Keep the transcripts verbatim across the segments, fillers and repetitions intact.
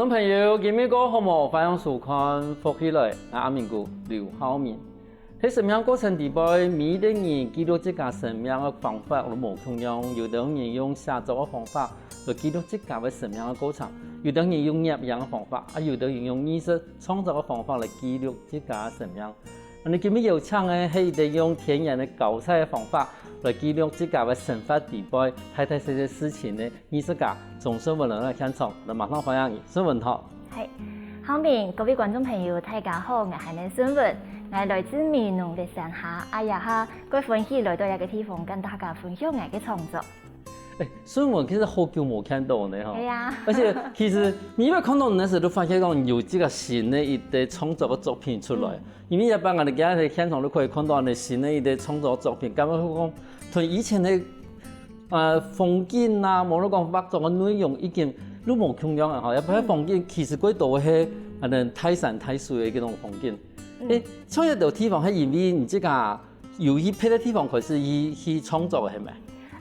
朋友，今晡日過好無？歡迎收看《福氣來》，𠊎阿明哥劉浩明。在生命過程裡背，每一個人記錄自家生命个方法都無共樣，有个人用寫作个方法來記錄自家个生命个過程，有个人用攝影个方法，啊，有个人用藝術創作个方法來記錄自家个生命。𠊎等今晡日邀請个係一個用天然个交錯个方法來記錄自家个生活裡背大大細細事情个藝術家鍾順文來到現場，來馬上歡迎順文好。嗨，浩明，各位觀眾朋友，大家好，𠊎係順文，𠊎來自美濃綠山下，啊，這下蓋歡喜來到這個地方，跟大家分享𠊎个創作。哎，順文其實好久無看到呢吼。係啊。而且其實每擺看到你个時候，都發現講有這個新个一個創作个作品出來。嗯。因為一般𠊎等今日在現場都可以看到你新个一個創作作品，感覺講同以前个，呃，風景啊，無論講畫作个內容已經都無共樣啊吼。一般風景其實過多係可能大山大水个這種風景。嗯。哎，像這兜地方係因為你自家 有去別个地方開始去，去創作个係無？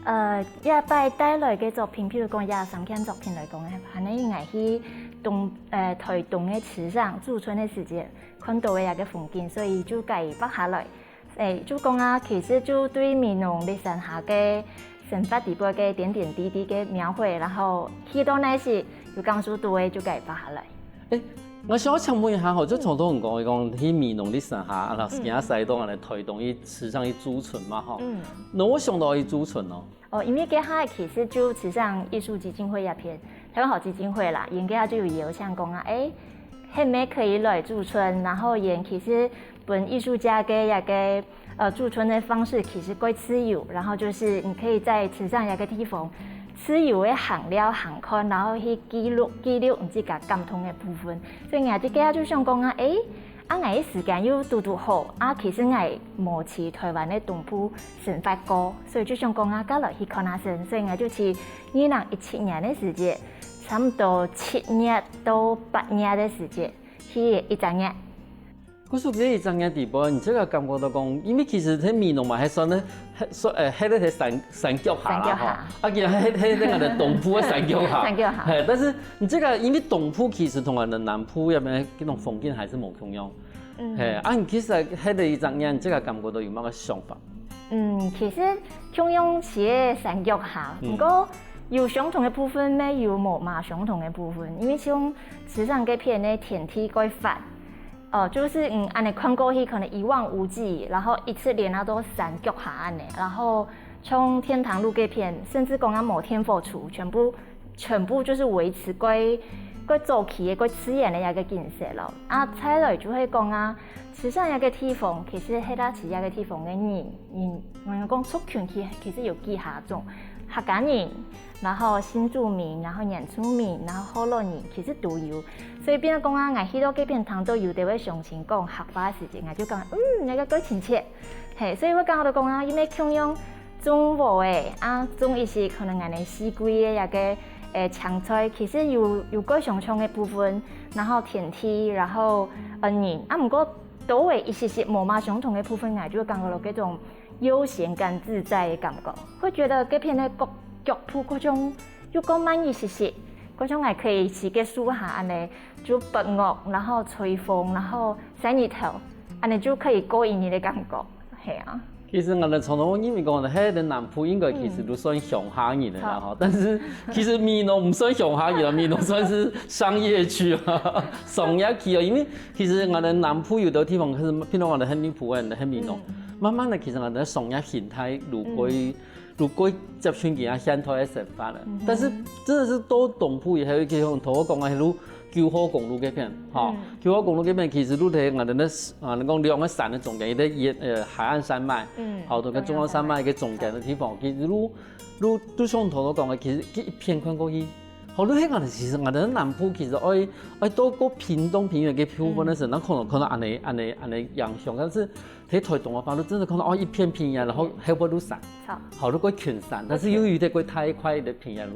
呃，這擺帶來个作品，譬如講這三件作品來講个，還係𠊎去東，呃，臺東个池上駐村个時節，看到个這個風景，所以就共畫下來。誒，就講啊，其實就對美濃綠山下个生活裡背个點點滴滴个描繪，然後去到哪時有感受到个就共畫下來。 哎，𠊎想要請問一下吼，就從頭你講，你講去美濃綠山下，啊，老師今日使到恁呢臺東去池上去駐村嘛吼。嗯。該會想到去駐村哦？哦，因為該下其實就池上藝術基金會這片，臺灣好基金會啦，𠊎等該下就有邀請講啊，哎，係毋係可以來駐村，然後𠊎等其實分藝術家个這個 呃，駐村个方式其實蓋自由，然後就是你可以在池上這個地方自由个行尞行看，然後去記錄，記錄你自家感動个部分。所以𠊎這個就想講啊，誒，啊，𠊎个時間又堵堵好，啊，其實𠊎無在臺灣个東部生活過，所以就想講啊，過來去看下先，所以𠊎就在二零一七年个時節，差不多七月到八月个時節，去一隻月。 故所這一隻月裡背，你自家感覺到講，因為其實該美濃嘛，還算个，還算，呃，還在該山，山腳下啦，山腳下。吼。啊，其實還，還在𠊎等東部个山腳下。山腳下。嘿，但是你這個，因為東部其實同𠊎等南部該片該種風景還係無共樣。嗯。嘿，啊，你其實還在一隻月，你自家感覺到有麼个想法？嗯，其實共樣係个山腳下，嗯。不過有相同个部分，乜有無麼相同个部分，因為像池上該片个天地蓋闊， 哦，就是，嗯，恁呢看過去可能一望無際，然後一直連啊到山腳下恁呢，然後像天堂路該片，甚至講啊無電火柱，全部，全部就是維持蓋，蓋早期个、蓋自然个一個景色咯。啊，再來就係講啊，池上這個地方，其實該搭池這個地方个人，人，人講族群其，其實有幾下種，客家人， 然後新住民，然後原住民，然後河洛人，其實都有。所以變講啊，𠊎去到該片聽到有兜个鄉親講客話時節，𠊎就講，嗯，該個蓋親切。嘿，所以𠊎感覺到講啊，因為共樣種禾仔啊，種一些可能恁呢四季个這個，誒，青菜，其實有，有蓋相像个部分，然後天地，然後，呃，人啊，毋過都有一些些無麼相同个部分，𠊎就感覺到這種 悠閒感、自在个感覺。會覺得該片个腳，腳步各種又過慢一息息，各種還可以去該樹下恁呢，就發呆，然後吹風，然後曬日頭，恁呢就可以過一日个感覺。係啊。其實𠊎等從頭認為講，該个南部應該其實都算鄉下人个啦，嗯。吼。但是其實美濃毋算鄉下人啦，美濃算是商業區啊，商業區啊，因為其實𠊎等南部有个地方，可是譬如𠊎等還內埔个，還美濃，嗯。慢慢个，其實𠊎等商業形態愈過 愈過接近佢个現代个生活了。嗯哼。但是真的是到東部以後，就像頭先講个，路九號公路該片，吼，嗯。九號公路該片其實就在𠊎等个，啊，你講兩个山个中間，一个沿，呃，海岸山脈，嗯，好，同个中央山脈个中間个地方，其實就，就，就像頭先講个，其實一片看過去，好，你看𠊎等其實𠊎等南部其實愛，愛到過屏東平原个部分个時候，嗯。那可能看到恁呢，恁呢，恁呢影像，但是 在臺東个話，你真的看到，哦，一片平原，然後後背就山，著。好，就過群山，但是又有一點過大塊个平原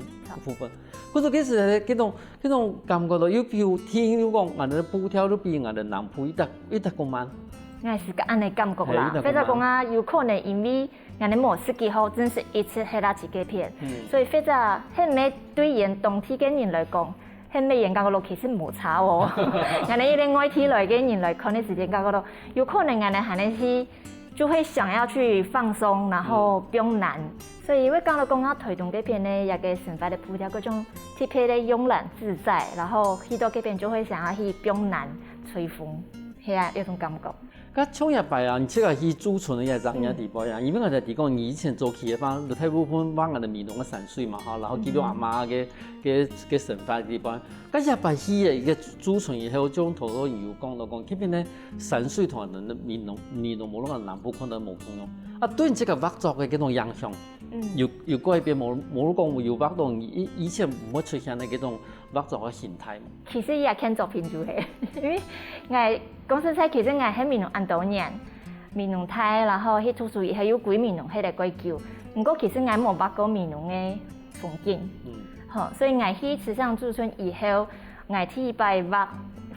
部分。可是其實該種，該種感覺咯，又比如聽又講，𠊎等个步調又比𠊎等南部一搭，一搭過慢。𠊎係恁呢感覺啦，嘿，一搭過慢。或者講啊，有可能因為𠊎等無十幾號，真係一直歇在這個片，嗯。所以或者係毋係對𠊎等當地个人來講，係乜感覺到其實無差哦。𠊎等一個外地來个人來看个時間，感覺到有可能𠊎等還係就會想要去放鬆，然後放鬆。所以會講到講啊，臺東這片呢，一個生活个步調，各種特別个慵懶自在，然後去到這片就會想要去放鬆、吹風，係啊，有種感覺。 該像這擺啊，你自家去駐村个這隻地方啊，因為𠊎在提講，你以前早期个話，大部分往𠊎等美濃个山水嘛，吼，然後記錄阿媽个个个生活个地方。該這擺去个一個駐村以後，像頭先有講到講，這片个山水同𠊎等美濃美濃無論南部看到無共樣。啊，對你這個畫作个這種影響，有有改變無？無講有畫到你以以前毋會出現个這種畫作个形態無？ 其實這件作品就係，因為𠊎講實在，其實𠊎係美濃恁多年，美濃大，然後去讀書以後又歸美濃歇了蓋久。毋過其實𠊎無畫過美濃个風景，吼，所以𠊎去池上駐村以後，𠊎第一擺畫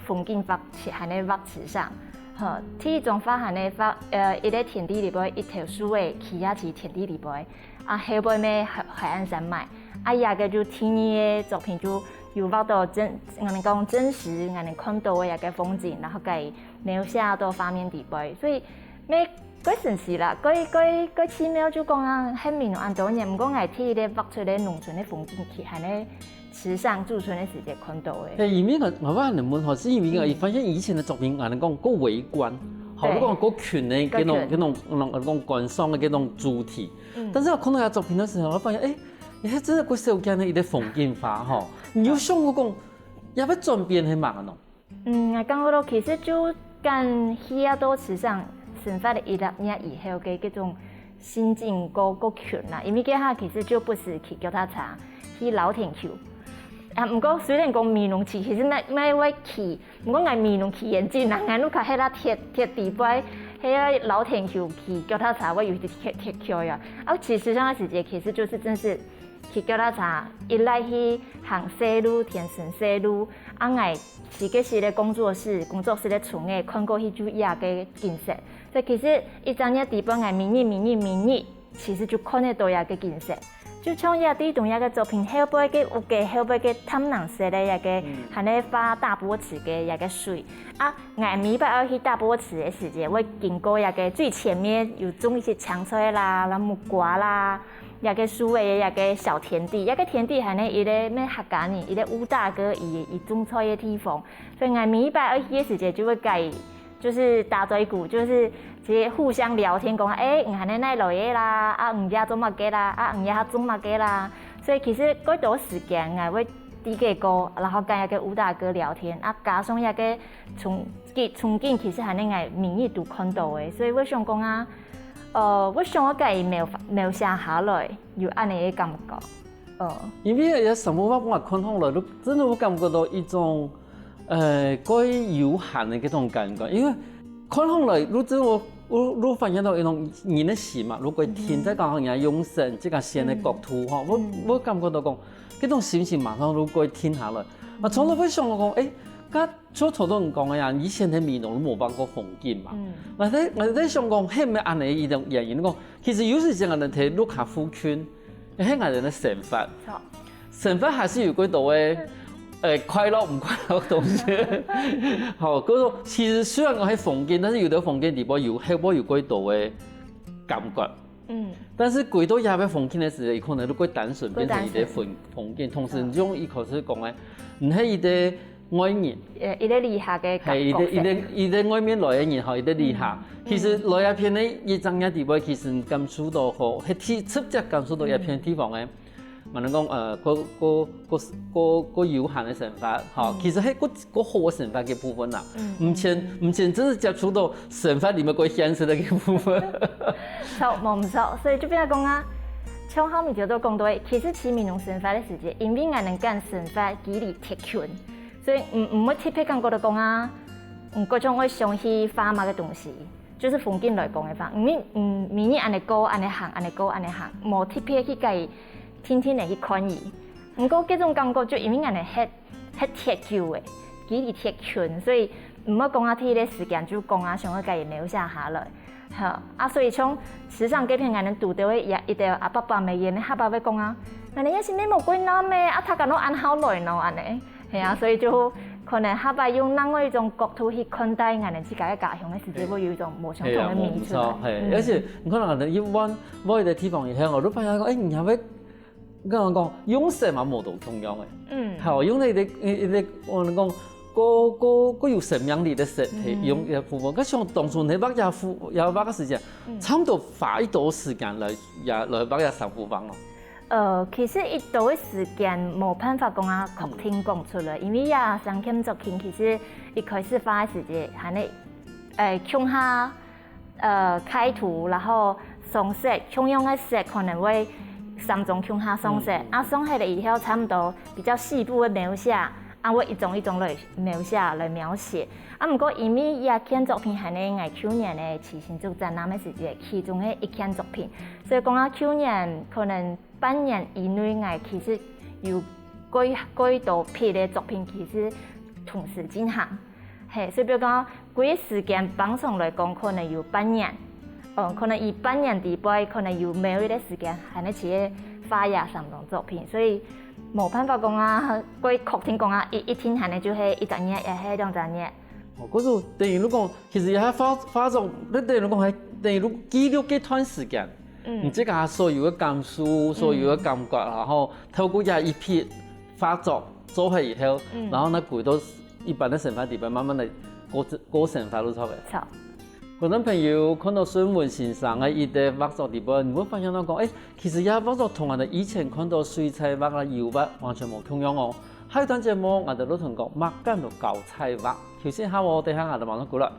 風景畫，還係畫池上，吼，第一張畫還係畫，呃，一個田地裡背，一頭樹仔企下去田地裡背。 啊，後背乜海海岸山脈。啊，這個就第二個作品就有畫到真，𠊎等講真實，𠊎等看到个這個風景，然後該描寫到畫面裡背，所以乜蓋神奇啦，蓋蓋蓋奇妙，就講啊，係美濃恁多年，毋過𠊎第一個畫出來農村个風景，其實還係池上駐村个時節看到个。係，因為𠊎𠊎問你問吼，係因為𠊎發現以前个作品，𠊎等講過微觀，吼，對，你講過近个這種這種這種講觀賞个這種主題。 但是𠊎看到佢作品个時候，𠊎發現，欸，你還真个過少見个一個風景畫吼。你有想過講，也會轉變係麼个喏？嗯，𠊎感覺到其實就跟去啊到池上生活个一兩年以後个這種心境過過近啦，因為該下其實就不時騎腳踏車去荖田坵。啊，毋過雖然講美濃騎，其實乜乜會騎 毋過𠊎美濃騎遠近啊，𠊎屋下歇啊鐵鐵底背，歇啊荖田坵騎腳踏車，會有一點忒忒遠啊。啊，其實上个時節，其實就係真係騎腳踏車，一來去行細路，田脣細路，啊，𠊎自家个工作室，工作室个窗仔看過去就這個景色。所以其實一隻月底背，𠊎每日每日每日 其實就看得到這個景色。就像這地動這個作品後背个屋个後背个淡藍色个這個，還係畫大坡池个這個水。啊，𠊎每擺愛去大坡池个時節，會經過這個最前面有種一些青菜啦、啦木瓜啦，這個樹仔个這個小田地，這個田地還係一個乜客家人，一個吳大哥佢佢種菜个地方。所以𠊎每擺愛去个時節，就會佮佢 就是打嘴鼓，就是直接互相聊天，講，欸，你還係哪來个啦？啊，你這做麼个啦？啊，你這做麼个啦？所以其實蓋多時間，𠊎會知佢个，然後跟這個吳大哥聊天，啊，加上這個場景，場景其實還係𠊎每日都看到个，所以𠊎想講啊，呃，𠊎想愛佮佢描描寫下來，有恁樣个感覺。 哦。因為這生活畫𠊎看上來，就真个有感覺到一種，呃，蓋悠閒个這種感覺。因為看上來，就真个有有有發現到一種人个心嘛，就蓋定在講人家用神這個線个角度吼，𠊎𠊎感覺到講，這種心情馬上就蓋定下來。啊，從來會想到講，欸，該 就頭先講个呀，以前个美濃都無畫過風景嘛。𠊎在𠊎在想講，係毋係恁樣一種原因？講其實有時節𠊎等在屋下附近，係𠊎等个生活，生活還係有幾多个，呃，快樂毋快樂个東西。好，故所其實雖然講係風景，但是有兜風景裡背有，係會有幾多个感覺。 嗯。但是歸到這片風景个時節，佢可能就會單純變成一個風風景，同時用一開始講个，你係一個外人，呃，一個旅客个感覺。係一個一個一個外面來个人吼，一個旅客。其實來這片个一隻月底背，其實感受到吼，係直直接感受到這片地方个，可能講呃，過過過過過悠閒个生活，吼，其實係過 過好个生活个部分啦。毋像毋像真係接觸到生活裡背過現實个部分。著，無毋著。所以就變講啊，像後面就都講到个，其實去美濃生活个時節，因為𠊎等个生活距離忒近，所以毋毋會特別感覺到講啊，嗯，各種會想去畫麼个東西，就係風景來講个話，因為嗯，每日恁樣過，恁樣行，恁樣過，恁樣行，無特別去佮佢定定仔去看佢。毋過這種感覺就因為𠊎等忒 忒忒久个，距離忒近，所以毋好講啊，第一个時間就講啊，想愛佮佢描寫下來。好，啊，所以像時常這片𠊎等堵到个也一兜阿伯伯姆也乜哈巴會講啊，𠊎等也係無幾耐咩，啊，大家都恁好來喏，恁呢。係啊，所以就可能下擺用另外一種角度去看待𠊎等自家个家鄉个時節，會有一種無相同个味出來。係啊，無錯，係。而且你看到𠊎等一般每一个地方以後，我都發現講，哎，你還會跟我講用色嘛，無都共樣个。嗯，好，用那个一个我们讲，个个个有生命力的色，用一个部分。可像当初你畫这幅，也畫个时间，差不多花一多时间来也来畫这三幅畫哦。 呃，其實一到个時間無辦法講啊確定講出來，因為這三件作品其實一開始畫个時節，還係，呃，共下，呃，開圖，然後上色，共樣个色可能會三種共下上色，啊，上色了以後差不多比較細部个描寫，啊，會一種一種來描寫來描寫。啊，毋過因為這件作品還係𠊎舊年个七星竹展覽个時節其中个一件作品，所以講啊，舊年可能 半年以內，𠊎其實有蓋蓋多批个作品其實同時進行。係，所以比如講，歸時間平常來講，可能有半年，哦，可能以半年底背，可能有某一个時間，還係去畫這三種作品，所以無辦法講啊，蓋確定講啊，一一定還係就係一隻月，也係兩隻月。哦，可是等於如果其實也係畫畫作，你等於講係等於記錄這段時間。 你自家所有个感受、所有个感覺，然後透過這一批畫作做好以後，然後呢，歸到一般个生活裡背，慢慢个過過生活就著个。著。觀眾朋友看到孫文先生个一个畫作裡背，你會發現到講，哎，其實這畫作同𠊎等以前看到水彩畫啊、油畫完全無共樣哦。下一段節目，𠊎等就同講，麼个安到膠彩畫。休息一下哦，等下𠊎等馬上過來。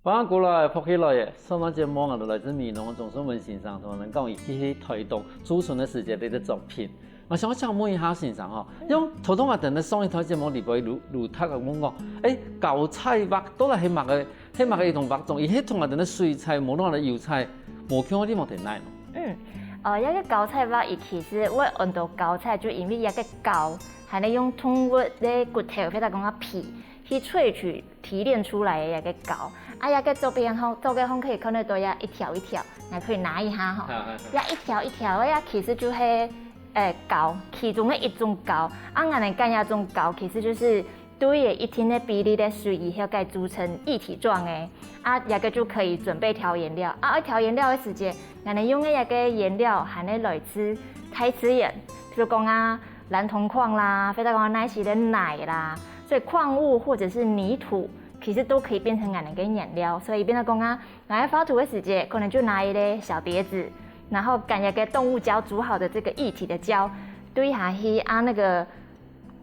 歡迎過來，福氣來了！上段節目𠊎等來自美濃个鍾孫文先生同𠊎等講，佢去台東駐村个時節个作品。 𠊎想請問一下先生吼，用頭先𠊎等个上一段節目裡背有有讀个問講，誒，膠彩畫到底係麼个係麼个一種畫種？佢係同𠊎等个水彩，無論𠊎等油彩，無共个地方在哪呢？嗯，呃，這个膠彩畫，佢其實會安到膠彩，就因為這个膠，還係用動物个骨頭，或者講啊皮，去萃取提煉出來个這个膠。啊，這个作品吼，做个吼可以看得到這一條一條，來可以拿一下吼，這一條一條个呀，其實就係 誒，膠，其中个一種膠。啊，𠊎等講這種膠，其實就係對个一定个比例个水以後，該組成液體狀个，啊，這个就可以準備調顏料。啊，愛調顏料个時節，𠊎等用个這个顏料還係來自大自然，比如講啊，藍銅礦啦，或者講哪些个泥啦，所以礦物或者是泥土，其實都可以變成𠊎等个顏料。所以變成講啊， 𠊎畫圖个時節，可能就拿一个小碟子，然後跟一个動物膠煮好的這个液體的膠堆下去，啊，那个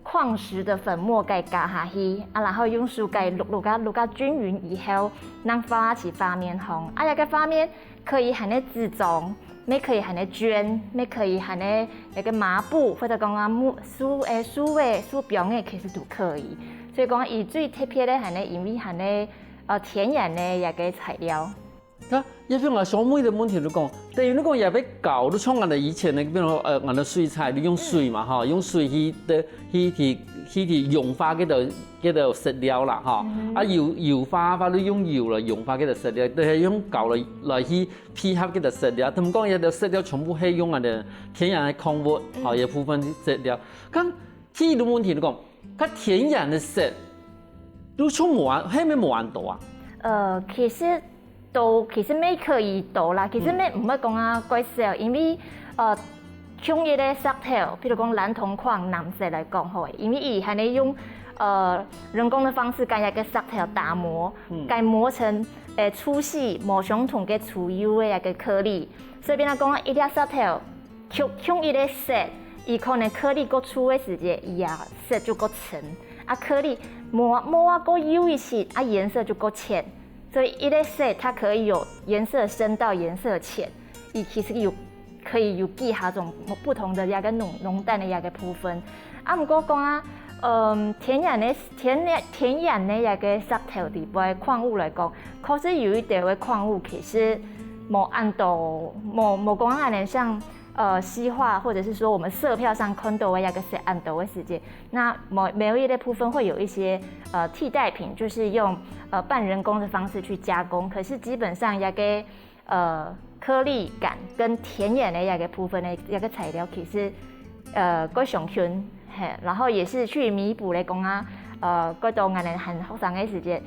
礦石的粉末再加下去，啊，然後用手再摝摝个摝个均勻以後，正畫起畫面吼。啊，這个畫面可以還係紙張，也可以還係绢，也可以還係一个麻布，或者講啊木樹誒樹尾樹枋个，其實都可以。所以講，佢最特別个還係因為還係 呃，天然个這个材料。那葉兄啊，想問个問題就講，等於你講這个膠，就像𠊎等以前个，比如說，呃，𠊎等水彩，你用水嘛，吼，用水去的去去去去溶化該个該个色料啦，吼，啊油油畫个話，你用油來溶化該个色料，就係用膠來來去配合該个色料。他們講，這个色料全部係用𠊎等天然个礦物，吼，一部分色料。咁第一个問題，你講，該天然个色 都充滿，係毋係無恁多啊？呃，其實都其實乜可以多啦，其實乜毋會講啊蓋少，因為呃，像一个石頭，譬如講藍銅礦藍色來講好，因為佢還係用呃人工的方式，將一个石頭打磨，嗯，改磨成呃粗細無相同个粗幼个一个顆粒，所以變成講一粒石頭 像像一个色，佢可能顆粒較粗个時節，佢个色就較深；啊，顆粒無無啊較幼一息，啊，顏色就較淺。所以一个色它可以有顏色深到顏色淺，佢其實有可以有幾下種不同的一个濃濃淡的一个部分。啊，毋過講啊，嗯，天然的天然天然的一个石頭底背礦物來講，確實有一點个礦物其實無恁多，無無講恁像呃，西化，或者是說我們色票上看到的那個色恁多的時節，那某，某一類部分會有一些，呃，替代品，就是用，呃，半人工的方式去加工。可是基本上那個，呃，顆粒感跟天然的那個部分的那個材料，其實，呃，較相近，嘿，然後也是去彌補來講啊，呃，較多𠊎等還學生的時節，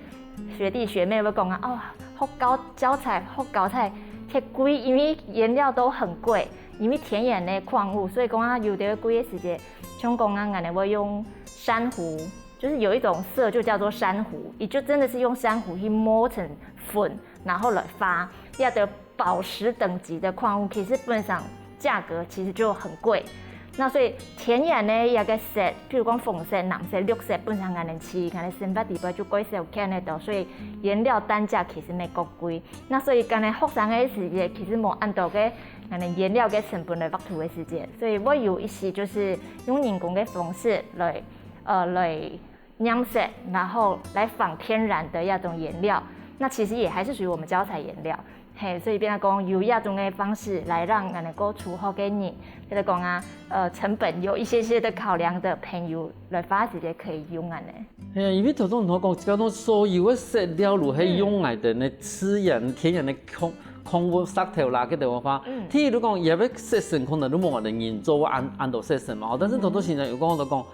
學弟學妹會講啊，哦，學校教材，學校材，忒貴，因為原料都很貴。 因為天然的礦物，所以講啊，有兜貴个時節，像講啊，𠊎等會用珊瑚，就是有一種色就叫做珊瑚，也就真的是用珊瑚去磨成粉，然後來畫，這个寶石等級的礦物，其實本身價格其實就很貴。那所以天然的一個色，譬如講紅色、藍色、綠色，本身𠊎等市，𠊎等生活地方就較少看得到，所以原料單價其實會較貴。那所以𠊎等學生个時節，其實無恁多个 𠊎等原料个成本來畫圖个時節，所以會有一些就是用人工个方式來，呃，來染色，然後來仿天然的那種原料，那其實也還是屬於我們教材原料。嘿，所以變成講有這種个方式來讓𠊎等个初學个人，就是講啊，呃，成本有一些些的考量的朋友來畫時節可以用恁呢。 係啊，因為頭先你講，講到所有个色料如係用來个呢，自然、天然个礦、礦物石頭啦，个地方，嗯。譬如講，也愛色素可能都無人做恁、恁多色素嘛，吼。但是頭先先生有講到講，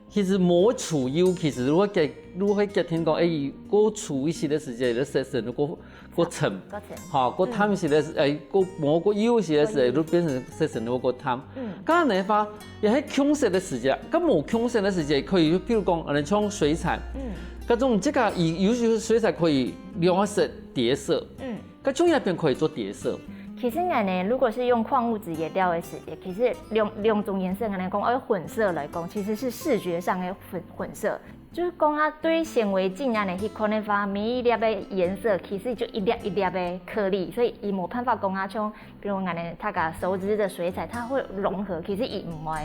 其實無處有，其實如果決、如果決定講，哎，過處一些个時間，个色素如果 過深，過深。吼，過淡一些个，哎，過無過幼一些个時，過幼。就變成色素會過淡。嗯。該樣个話，也係共色个時節，該無共色个時節，可以，比如講，呃，像水彩，嗯。該種這個有、有些水彩可以兩個色疊色，嗯。該種也變可以做疊色。其實呢，如果是用礦物質顏料个時節，其實兩、兩種顏色，可能講，呃，混色來講，其實是視覺上的混、混色。 就是講啊，對顯微鏡恁呢去看个話，每一粒个顏色其實就一粒一粒个顆粒，所以佢無辦法講啊，像比如𠊎等大家熟知的水彩，它會融合，其實佢毋會。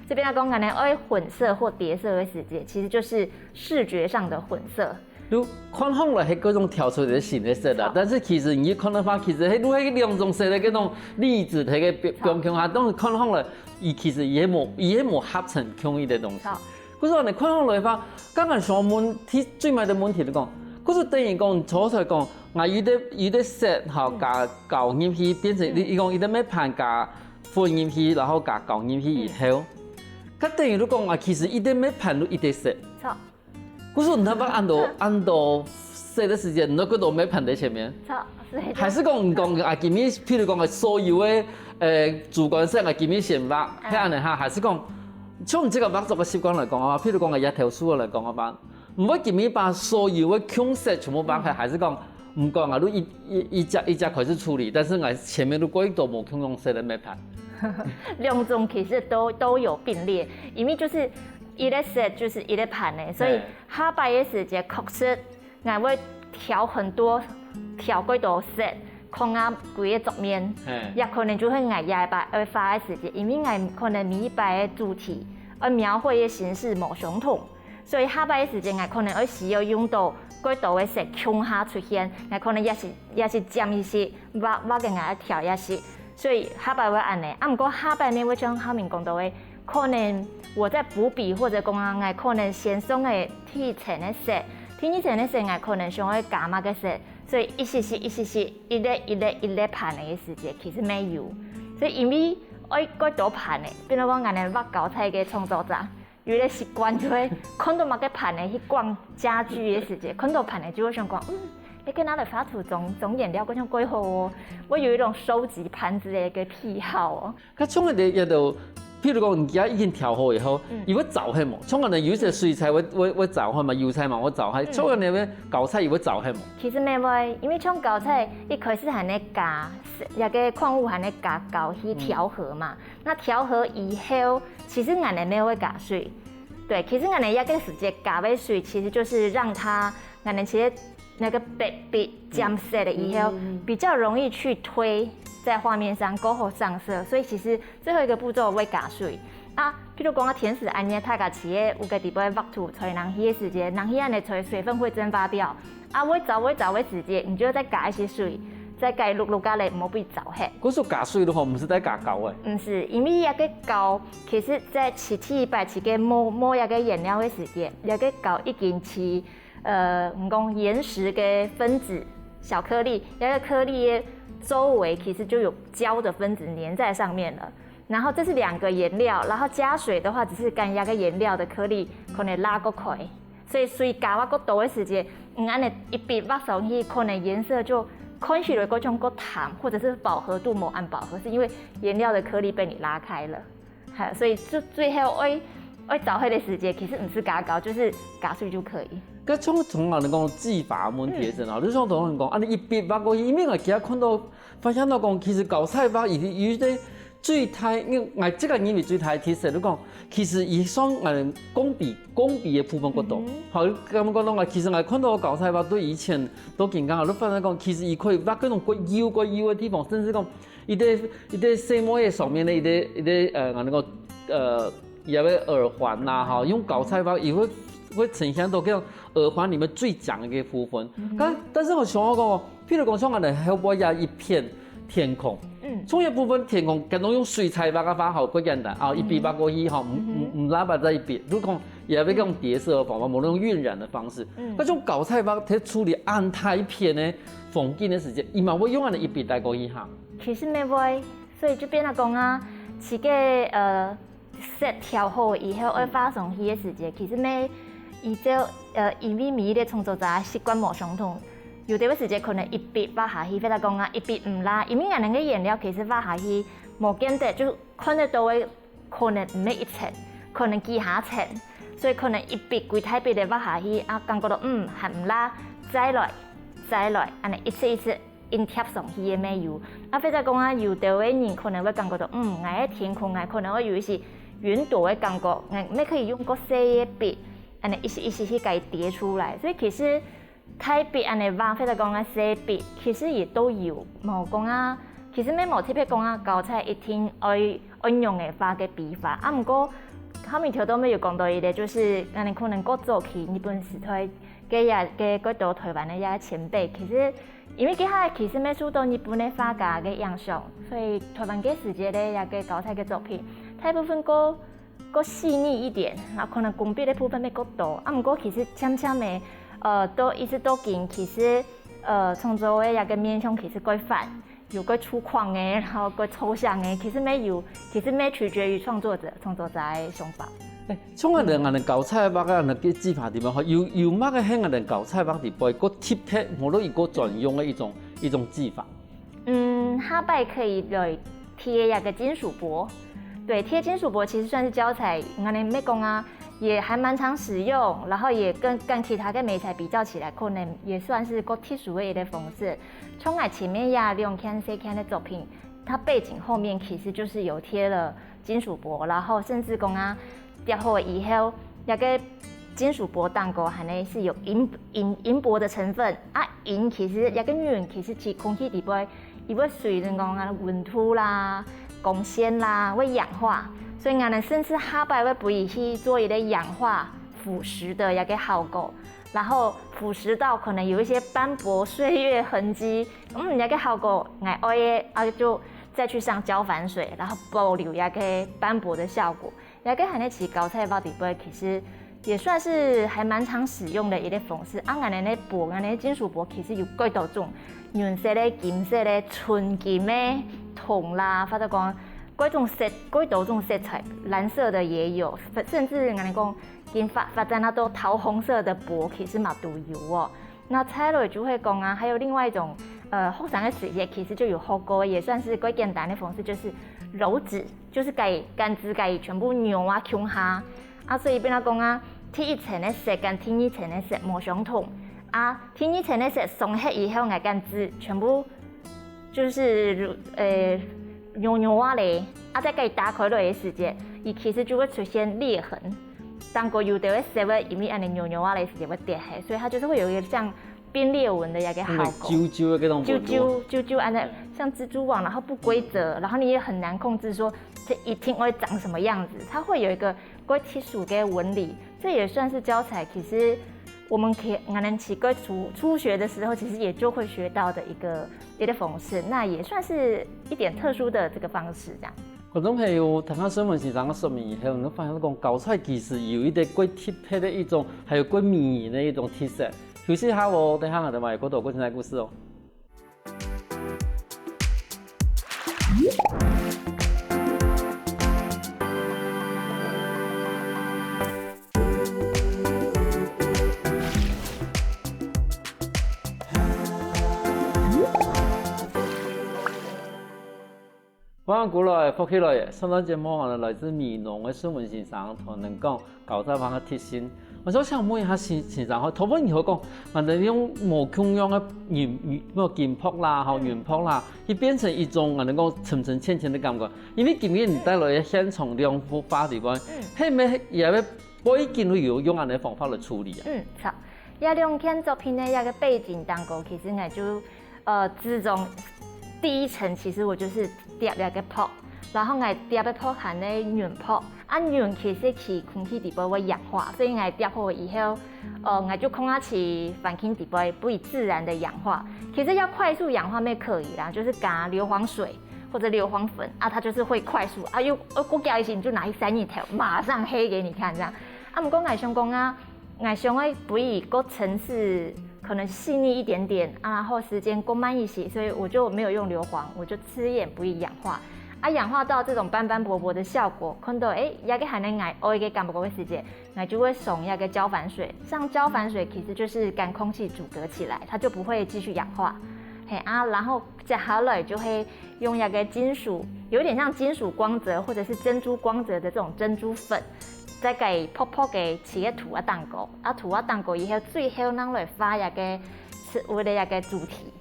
這邊來講，𠊎等愛混色或疊色个時節，其實就是視覺上的混色。就看上來係各種調出來个新个色啦，好。但是其實你看个話，其實係、係兩種色个該種粒子，在該表、著。表面下，當然看上來，佢其實也無、也無合成共一个東西。好。 故所你看上來个話，剛剛想問題，最尾个問題就講，故所等於講，初初講，𠊎有个、有个色，吼，嗯。加膏入去，變成你、嗯。你講有个墨盤加粉入去，然後加膏入去以後，嗯。該等於你講啊，其實有个墨盤就有个色。著。故所你看恁多、恁多色个時間，你都看到墨盤在前面。著，係。還係講你講啊，今日譬如講个所有个，呃，主觀色啊，今日先畫，嗯。係恁呢哈，還係講 像你這個畫作个習慣來講啊，譬如講个這頭樹來講个話，毋會今日把所有个共色全部畫開，嗯。還係講，毋管啊，就一、一、一隻一隻開始處理，但是𠊎前面就過多無共樣色个墨盤。兩種其實都、都有並列，因為就是一个色就是一个盤呢，所以嘿。下擺个時節確實 𠊎會調很多，調幾多色，囥啊歸个桌面，嘿。也可能就係𠊎下擺愛畫个時節，因為𠊎可能每一擺个主題，愛描繪个形式無相同，所以下擺个時節，𠊎可能愛需要用到幾多个色共下出現，𠊎可能也係、也係佔一些，畫、畫个𠊎愛調一些。 所以下擺會恁呢。啊，毋過下擺呢，會像浩明講到个，可能𠊎在補筆，或者講啊，𠊎可能先上个第一層个色，第二層个色，𠊎可能想愛加麼个色，所以一息息、一息息、一粒一粒一粒盤个時節，其實乜有。所以因為愛蓋多盤个，變到講𠊎等畫交差个創作者， 有个習慣就會看到麼个盤仔去逛家具个時節，看到盤仔就會想講，嗯，你跟他的畫圖總總顏料好像蓋好哦，我有一種收集盤子的一個癖好哦。該像个也都，譬如講，人家已經調好以後，嗯。佢會找係無？像可能有一些水彩會會會找係嘛，油彩嘛會找係，嗯。像个你會搞菜，佢會找係無？其實乜會，因為像搞菜一開始還在加，那個礦物還在加膏去調和嘛。 那調和以後，其實𠊎等乜會加水。對，其實𠊎等這個時節加个水，其實就是讓它，𠊎等其實那個筆筆漸色了以後，嗯。比較容易去推在畫面上，過好上色。所以其實最後一個步驟會加水。啊，譬如講甜食恁樣，大家企業有个底背畫圖，吹冷氣个時節，冷氣恁樣吹，水分會蒸發掉。啊，會燥會燥个時節，你就再加一些水，再加綠綠个咧，毋好分佢燥忒。故所加水个吼，毋係在加膠个。毋係，因為這个膠，其實在試第一擺試个無無這个原料个時節，這个膠已經試呃，我們講岩石个分子小顆粒，這个顆粒个周圍其實就有膠的分子黏在上面了。然後這是兩個顏料，然後加水的話，只是將這个顏料的顆粒可能拉過開，所以水加較過多个時節，嗯，恁樣一筆畫上去，可能顏色就看起來過像過淡，或者是飽和度無恁飽和，是因為顏料的顆粒被你拉開了。 哈，所以就最後愛愛燥忒个時節，其實毋係加膠，就是加水就可以。該像像人講技法問題个時候，你像同人講，啊，你一筆畫過去，因為我今日看到發現到講，其實交差畫有有一个最大，因為𠊎自家認為最大个特色，你講，其實以上𠊎講比講比个部分較多。好，咁講到啊，其實𠊎看到交差畫對以前到今下，你發現講，其實佢可以畫該種較幼較幼个地方，甚至講 一个一个細妹个上面个一个一个呃，𠊎等个呃，也个耳環啦，吼，用交差畫，佢會會呈現到這種耳環裡面最靚个部分。但但是𠊎想要講，譬如講像𠊎等後背也一片天空，嗯，中間部分天空，可能用水彩畫个畫好，較簡單啊，一筆畫過去吼，毋毋毋拉巴在一筆。如果講也要用疊色的方法，無論用暈染的方式，那種交差畫，佢處理恁大一片个風景个時節，佢嘛會用恁樣一筆帶過去哈。其實乜會， 所以就變到講啊，自家呃色調好以後愛畫上去个時節，其實乜依照呃因為每一个創作者習慣無相同，有个時節可能一筆畫下去，或者講啊一筆毋罅，因為𠊎等个顏料其實畫下去無見得就看得到个，可能毋係一層，可能幾下層，所以可能一筆幾大筆个畫下去啊，感覺到嗯還毋罅，再來再來，恁樣一次一次 印貼上去个乜有。啊，或者講啊，有兜个人可能會感覺到，嗯，𠊎个天空，𠊎可能會有一些雲朵个感覺，𠊎乜可以用較細个筆，恁樣一息一息去改疊出來。所以其實大筆恁樣畫，或者講啊細筆，其實也都有，無講啊，其實乜無特別講啊，交差一定愛愛用个畫个筆法。啊，毋過後面頭都乜有講到一个，就是恁樣可能較早期日本時代个也个較多台灣个也前輩，其實 因為佢下其實乜受到日本个畫家个影響，所以台灣个時節个這个交差个作品，大部分較較細膩一點，啊可能工筆个部分乜較多。啊毋過其實漸漸个，呃，到一直到今，其實呃創作个這个面向其實較闊，有較粗獷个，然後較抽象个，其實乜有，其實乜取決於創作者創作者个想法。 像𠊎等𠊎等交差畫个恁樣个技法裡背吼，有有麼个係𠊎等交差畫裡背較特別，無論一個專用个一種一種技法。嗯，下擺可以來貼一個金屬箔。對，貼金屬箔其實算是交差，𠊎等乜講啊，也還蠻常使用，然後也跟跟其他个媒材比較起來，可能也算是較特殊个一個方式。像𠊎前面這兩件細件个作品，它背景後面其實就是有貼了金屬箔，然後甚至講啊，貼好以後，這個金屬箔頂高還係有銀銀銀箔的成分啊，銀其實這個銀其實在空氣裡背，佢會隨著講啊溫度啦、光線啦會氧化，所以𠊎等甚至下擺會分佢去做一個氧化腐蝕的這個效果，然後腐蝕到可能有一些斑駁歲月痕跡，嗯，這個效果𠊎愛个，啊就再去上膠反水，然後保留這個斑駁的效果。 這個恁樣个交差畫底背，其實也算是還蠻常使用的一個方式。啊，恁樣个箔，恁樣个金屬箔，其實有幾多種，銀色个、金色个、純金个、銅啦，或者講幾種色，幾多種色彩，藍色的也有，甚至恁樣講，已經發發展到桃紅色的箔，其實嘛都有哦。 那再來就會講啊，還有另外一種，呃，學生个時節其實就有學過，也算是較簡單个方式，就是揉紙，就是該跟紙該全部揉啊共下。啊，所以變到講啊，第一層个色跟第二層个色無相同。啊，第二層个色上忒以後，𠊎跟紙全部就是呃揉揉啊咧，啊，再該打開來个時節，佢其實就會出現裂痕。頂高有兜个色會因為恁樣揉揉啊咧時節會跌下，所以它就是會有一個像 變裂紋的一個效果。糾糾个該種紋路。糾糾糾糾，按照像蜘蛛網，然後不規則，然後你也很難控制說這一定會長什麼樣子，它會有一個較特殊个紋理，這也算是交差其實我们可以，可能起个初初学的时候，其实也就会学到的一个一个方式，那也算是一点特殊的这个方式，这样。观众朋友，聽下孫文先生个說明以後，你發現講交菜其實有一個過特別的一種，還有過迷人的一種特色。休息一下哦，等下我們還有過多過精彩故事哦。歡迎過來，福氣來！上段節目啊，來自美濃个孫文先生同人講交菜飯个特性。𠊎想請問一下先先生吼，頭先你有講，反正用無共樣个銀銀，無金箔啦，吼銀箔啦，去變成一種啊，能夠層層淺淺的感覺。因為今日你帶來个現場兩幅畫裡面，係毋係也愛背景會有用恁樣个方法來處理啊？嗯，好。這兩件作品呢，這个背景當中，其實𠊎就呃，之中第一層其實𠊎就係貼這个箔，然後𠊎貼个箔還係銀箔，啊銀其實佢空氣底背會氧化，所以𠊎貼好以後，呃，𠊎就放下去環境底背，不會自然的氧化。其實要快速氧化也可以啦，就是加硫磺水或者硫磺粉啊，它就是會快速啊，又呃，過幾下你就拿去曬日頭，馬上黑給你看這樣。啊，毋過𠊎想講啊， 𠊎想愛比較層次可能細膩一點點啊，然後時間過慢一些，所以我就沒有用硫磺，我就吃一點不會氧化。啊，氧化到這種斑斑駁駁的效果，看到欸，這个還係𠊎愛个感覺个時節，𠊎就會上這个膠礬水。上膠礬水其實就是跟空氣阻隔起來，它就不會繼續氧化。嘿啊，然後接下來就會用這个金屬，有點像金屬光澤或者是珍珠光澤的這種珍珠粉， 再加薄薄个試个塗啊蛋糕，啊塗啊蛋糕以後最後正來畫這个，為了這个主題。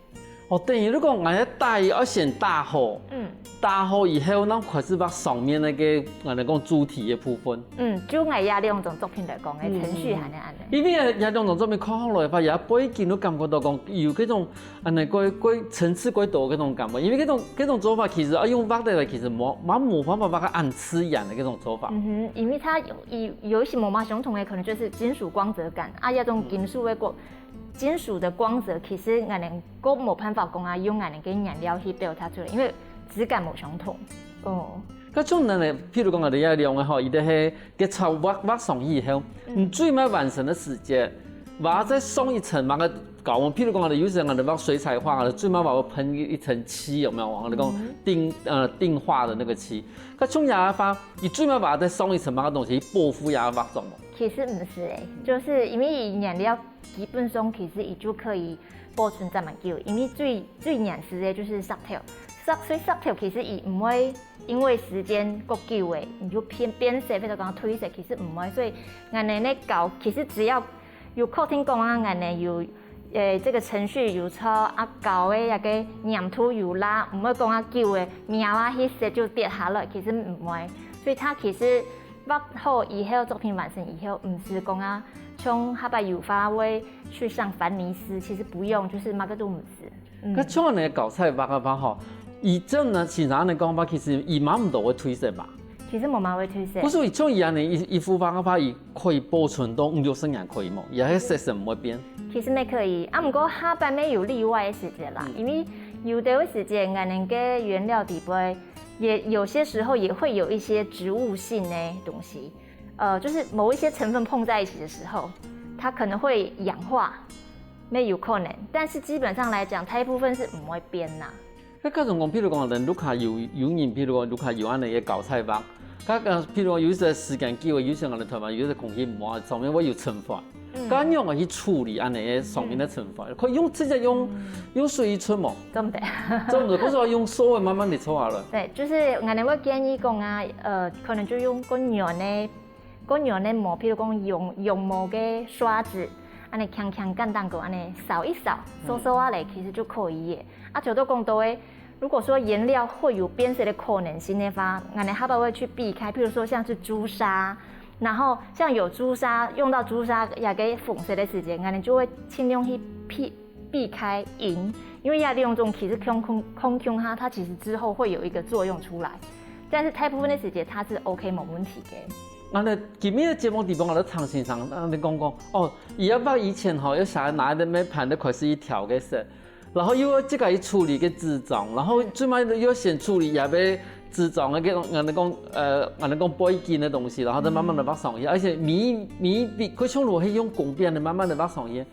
哦，等於你講，𠊎个大意愛先打好，嗯，打好以後，正開始畫上面那个，𠊎來講主題的部分。嗯，就𠊎這兩種作品來講个程序還係恁樣。因為這兩種作品看好來話，也背景都感覺到講有這種，恁樣過過層次過多的這種感覺。因為這種這種做法其實啊，用畫的來其實無，蠻無辦法畫个恁自然的這種做法。嗯哼，因為它有有有一些無嘛相同的，可能就是金屬光澤感啊，這種金屬的光，金屬的光澤，其實𠊎等个無辦法講啊，用𠊎等个顏料去表達出來，因為質感無相同。哦，該種呢，譬如講𠊎等這兩个吼，佢等係个草畫畫上去以後，你最尾完成的時節，畫再上一層麼个膏，譬如講𠊎等有時𠊎等畫水彩畫，最尾畫會噴一一層漆，有沒有？𠊎等講定呃定畫的那個漆。 該像這个話，佢最尾畫再上一層麼个東西，保護這个畫作無？其實毋係欸，就是因為顏料基本上其實佢就可以保存恁久，因為最最原始个就係石頭，石所以石頭其實佢毋會因為時間過久欸，佢就變變色，或者講褪色，其實毋會。所以𠊎等个膏其實只要有確定講啊，𠊎等有 欸，這个程序有錯啊，膏个這个黏度有罅，毋會講啊久个，描啊去色就跌下來，其實毋會。所以佢其實畫好以後，作品完成以後，毋係講啊，像下擺油畫會去上凡尼斯，其實不用，就是麼个都毋係。該像恁樣个交菜畫个話吼，以前呢，先生恁樣講法，其實佢嘛毋多會褪色嘛。 其實無嘛會褪色。故所以像佢恁樣一一幅畫个話，佢可以保存到五六十年可以無？佢个色色毋會變。其實乜可以，啊毋過下擺乜有例外个時節啦，因為有的時節，𠊎等个原料底背也有些時候也會有一些植物性的東西，呃，就是某一些成分碰在一起的時候，它可能會氧化，乜有可能。但是基本上來講，大部分是毋會變啦。 該該種講，譬如講，人屋下有有人，譬如講屋下有恁樣个交菜畫，該个譬如講有一些時間久了，有時𠊎等台灣有一些空氣毋好，上面會有塵灰，該仰般去處理恁樣个上面个塵灰？可以用直接用用水去沖無？做毋得，做毋得，可是愛用手个慢慢地搓下來。對，就是𠊎等會建議講啊，呃，可能就用較軟个，較軟个毛，譬如講羊羊毛个刷子，恁樣輕輕簡單个恁樣掃一掃，掃掃啊咧，其實就可以了。啊，像頭講到个， 如果說顏料會有變色的可能性的話，𠊎等下擺會去避開，譬如說像是朱砂，然後像有朱砂，用到朱砂這个紅色的時節，𠊎等就會盡量去避避開銀，因為這兩種其實共共共下，它其實之後會有一個作用出來，但是大部分的時節它是OK無問題的。𠊎等今日个節目裡背，𠊎等聽先生恁樣講講，哦，佢愛畫以前吼，愛先拿一个咩盤仔開始去調个色，然後又愛自家去處理个紙張，然後最尾又愛先處理這个紙張个該種，𠊎等講，呃，𠊎等講背景个東西，然後再慢慢个畫上去，而且每一，每一筆，佢像係用公餅个慢慢个畫上去。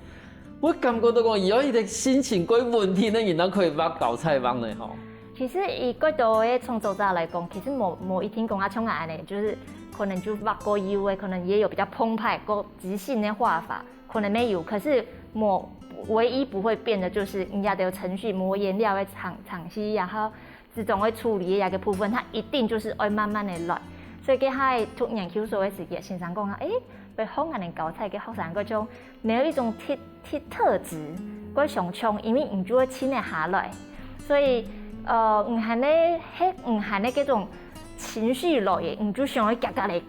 𠊎感覺到講，佢愛一个心情較穩定个人，正可以畫交彩畫呢吼。其實以較多个創作者來講，其實無，無一定講啊像𠊎恁樣，就是可能就畫較幼个，可能也有比較澎湃、較即興个畫法，可能也有。可是無，唯一不會變的就是你這兜程序，無顏料个程，程序，然後這種愛處理个這个部分，佢一定就是愛慢慢个來。所以該下讀研究所个時節，先生講啊，誒，愛學恁樣交彩个學生，該種無一種特，特，特質，較想像，因為你就會靜得下來。所以，呃，你還係，係，你還係該種情緒來个，你就想要遽遽來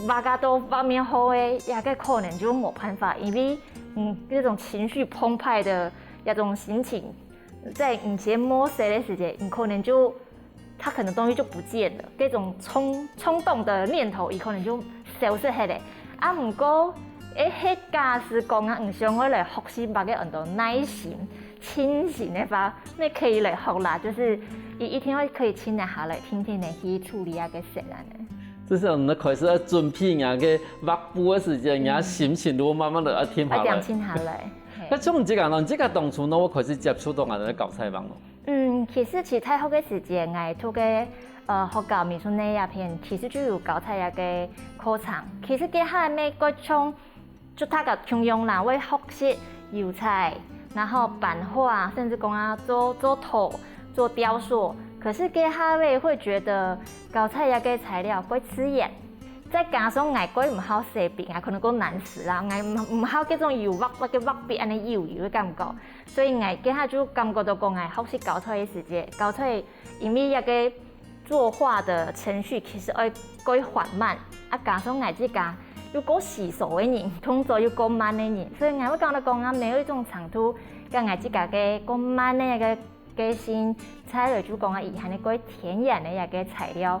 畫到畫面好个，這个可能就無辦法，因為，嗯，那種情緒澎湃的那種心情，在你先摸誰的時間，你可能就，它可能東西就不見了，這種衝，衝動的念頭，佢可能就消失忒了。啊，毋過，誒，係假使講啊，你想要來學習畫个很多耐心、清醒的話，那可以來學啦，就是一，一定要可以靜得下來，定定个去處理啊个事恁樣。這時候你開始要準備啊，該畫布个時間，你个心情就慢慢个要定下來。要定靜下來，嘿。該像你這个呢，你這个當初呢，𠊎開始接觸到𠊎等个交彩畫咯。嗯，其實在大學个時間，𠊎讀个，呃，學校美術系這片，其實就有交彩這个課程。其實該下个過程 就大家共樣啦，會學習油彩，然後版畫，甚至講啊做，做圖、做雕塑。可是該下會，會覺得交彩這个材料較自然，再加上𠊎較毋好寫筆啊，可能較難寫啦，𠊎毋，毋好該種油畫畫个畫筆恁樣油油个感覺，所以𠊎該下就感覺到講，𠊎學習交彩个時節，交彩因為這个 作畫的程序其實會較緩慢，啊，加上𠊎自家又較細手个人，動作又較慢个人，所以𠊎會感覺講啊，無一種程度，跟𠊎自家个較慢个該个，个心，再來就講啊，佢還較天然个一个材料。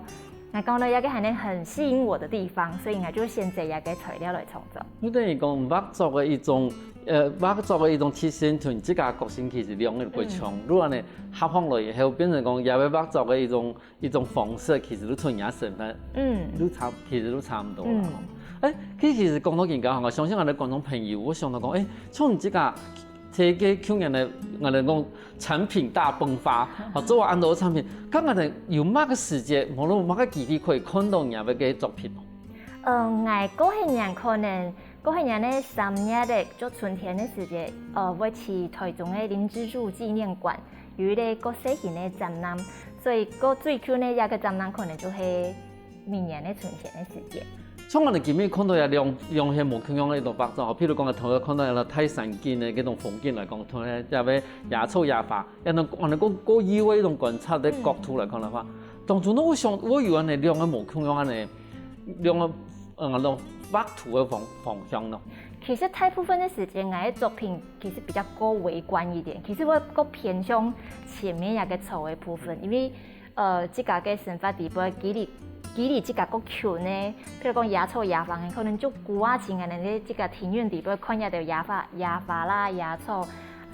𠊎感覺到這个還很吸引我的地方，所以𠊎就選擇這个材料來創作。你等於講畫作个一種，呃，畫作个一種特性，同自家个性其實兩个過程，嗯。如果呢，合起來以後，變成講也會畫作个一種 一種方式，其實都同人家身份，嗯。都差，其實都差毋多啦。嗯。誒，其實講到今个吼，𠊎相信𠊎等觀眾朋友，𠊎想到講，誒，像你這个，這个舊年个，𠊎等講產品大迸發，吼，做完恁多產品，該𠊎等有麼个時節，無論麼个機會可以看到你个作品無？嗯，𠊎過去年可能，過去年个三月个，就春天个時節，呃，會去台中个林之助紀念館， 有一个較細型个展覽，所以个最近个這个展覽可能就係明年个春天个時節。像𠊎等今日看到有兩，兩个無共樣个一種畫作，譬如講，頭先看到有大山景个這種風景來講，同這个野草野花，也能，也能夠，夠有一種觀察个角度來看个話，當中呢，𠊎想，𠊎有恁樣兩个無共樣恁樣，兩个，嗯，那種畫圖个方，方向咯。其實大部分个時間，𠊎个作品其實比較較微觀一點，其實𠊎較偏向前面那个草个部分，因為，呃，自家个生活裡背，距離，距離自家較近个，譬如講野草野花个，可能就古啊，像𠊎等个自家庭院裡背看這兜野花，野花啦，野草，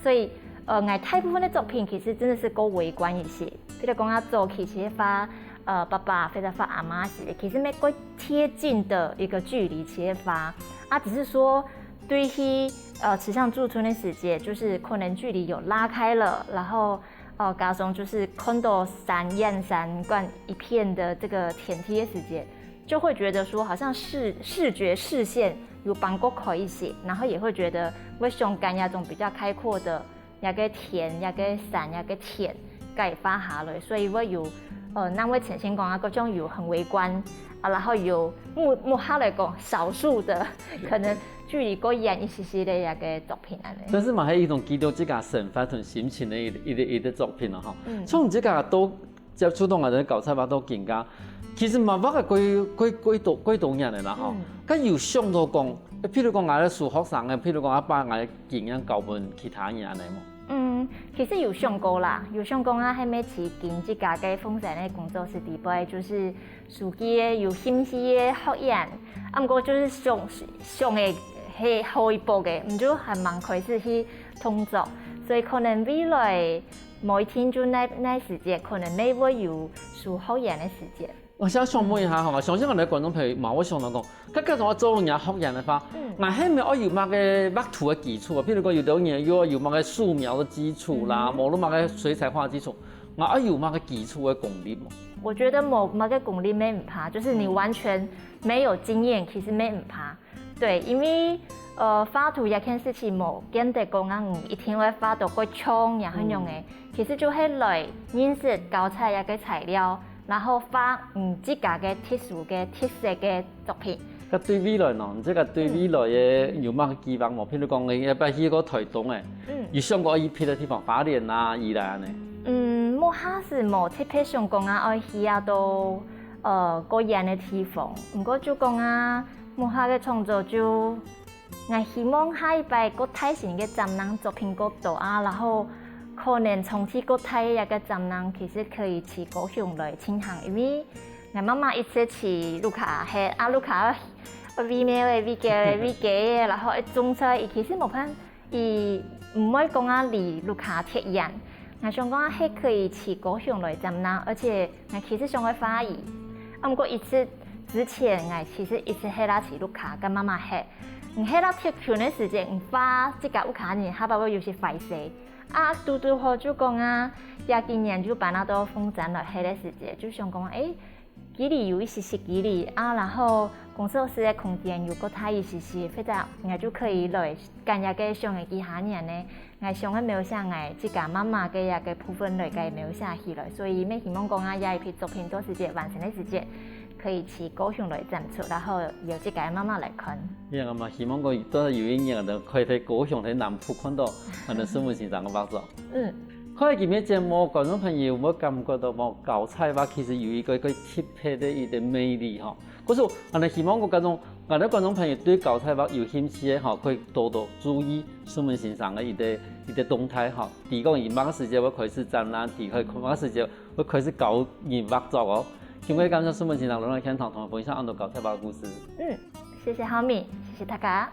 所以，呃，𠊎大部分个作品其實真的是較微觀一些。譬如講啊，早期係畫，呃，爸爸或者畫阿媽時，其實乜較貼近的一個距離去畫，啊，只是說對於，呃，池上駐村个時節，就是可能距離有拉開了，然後，呃，加上就是看到山，燕山，看一片的這個天地个時節，就會覺得說好像視，視覺視線有放較開一些，然後也會覺得會想揀那種比較開闊的 這个天、這个山、這个田，該畫下來，所以𠊎有，呃，正會呈現講啊，各種有很微觀，啊，然後有目，目下來講少數的，可能距離較遠一些些个這个作品恁樣。但是嘛，還有一種記錄自家生活同心情个一，一个，一个作品咯，吼。嗯。像你自家都 接觸到𠊎等个交際畫到今个，其實嘛畫个幾，幾，幾多，幾多年个啦吼。嗯。該有想到講，誒，譬如講𠊎个小學生个，譬如講阿爸𠊎个經驗教分其他人恁樣無？嗯，其實有想過啦，有想講啊，係毋係去經營自家个風箏个工作室底背，就係收佢个有興趣个學員，啊，毋過就係想想个係後一步个，毋就還吂開始去動作，所以可能未來無一定就該該時節，可能乜會有收學員个時節。𠊎想想問一下吼，相信𠊎等觀眾朋友嘛會想到講，該假使𠊎做若學員个話，嗯，𠊎係毋係愛有麼个畫圖个基礎啊？譬如講，有兜人又愛有麼个素描个基礎啦，嗯，無論麼个水彩畫基礎，𠊎愛有麼个基礎个功力無？我覺得無麼个功力乜毋怕，就是你完全沒有經驗，其實乜毋怕。對，因為呃，畫圖這件事情無見得講啊，你一定會畫到過像也很樣个，其實就係來認識交差這个材料，然後畫你自家个特殊个特色个作品。該對未來呢？你自家對未來个有麼个計劃無？譬如講，你一擺去過台東欸，嗯，有想過去別个地方，花蓮啊、宜蘭啊呢？嗯，目下係無特別想講啊，愛去啊到呃過遠个地方。毋過就講啊，目下个創作就，𠊎希望下一擺過大型个展覽作品過多啊，然後可能從事過大个一个展覽，其實可以去高雄來進行，因為𠊎媽媽一直去屋下歇，啊屋下愛餵貓仔、餵狗仔、餵雞仔，然後愛種菜，佢其實無辦 佢毋會講啊離屋下忒遠。𠊎想講啊，係可以去高雄來展覽，而且𠊎其實想愛畫畫。啊，毋過一直之前，𠊎其實一直係啦去屋下跟媽媽歇。你歇啦忒近个時節，你畫自家屋下人，下把會有些壞勢。啊，堵堵好就講啊，這幾年就搬到到鳳山來歇个時節，就想講，欸， 距離有一息息距離啊，然後工作室个空間又過大一息息，或者𠊎就可以來跟這个想个其他人呢。𠊎想个描寫，𠊎自家媽媽个這个部分來个描寫起來，所以乜希望講啊，這一批作品到時節完成个時節，可以去高雄來展出，然後由自家个媽媽來看。你看嘛，希望講到有一日，𠊎等可以在高雄、在南部看到𠊎等孫文先生个畫作。嗯。 看了今日節目，觀眾朋友有無感覺到無？交差畫其實有一個一個特別个一個魅力吼。故所，𠊎等希望各位觀眾，𠊎等觀眾朋友對交差畫有興趣个吼，可以多多注意孫文先生个一個一個動態吼。提供佢麼个時節會開始展覽，提供麼个時節會開始教人畫作哦。今日感謝孫文先生來到現場，同𠊎分享恁多交差畫个故事。嗯，謝謝浩明，謝謝大家。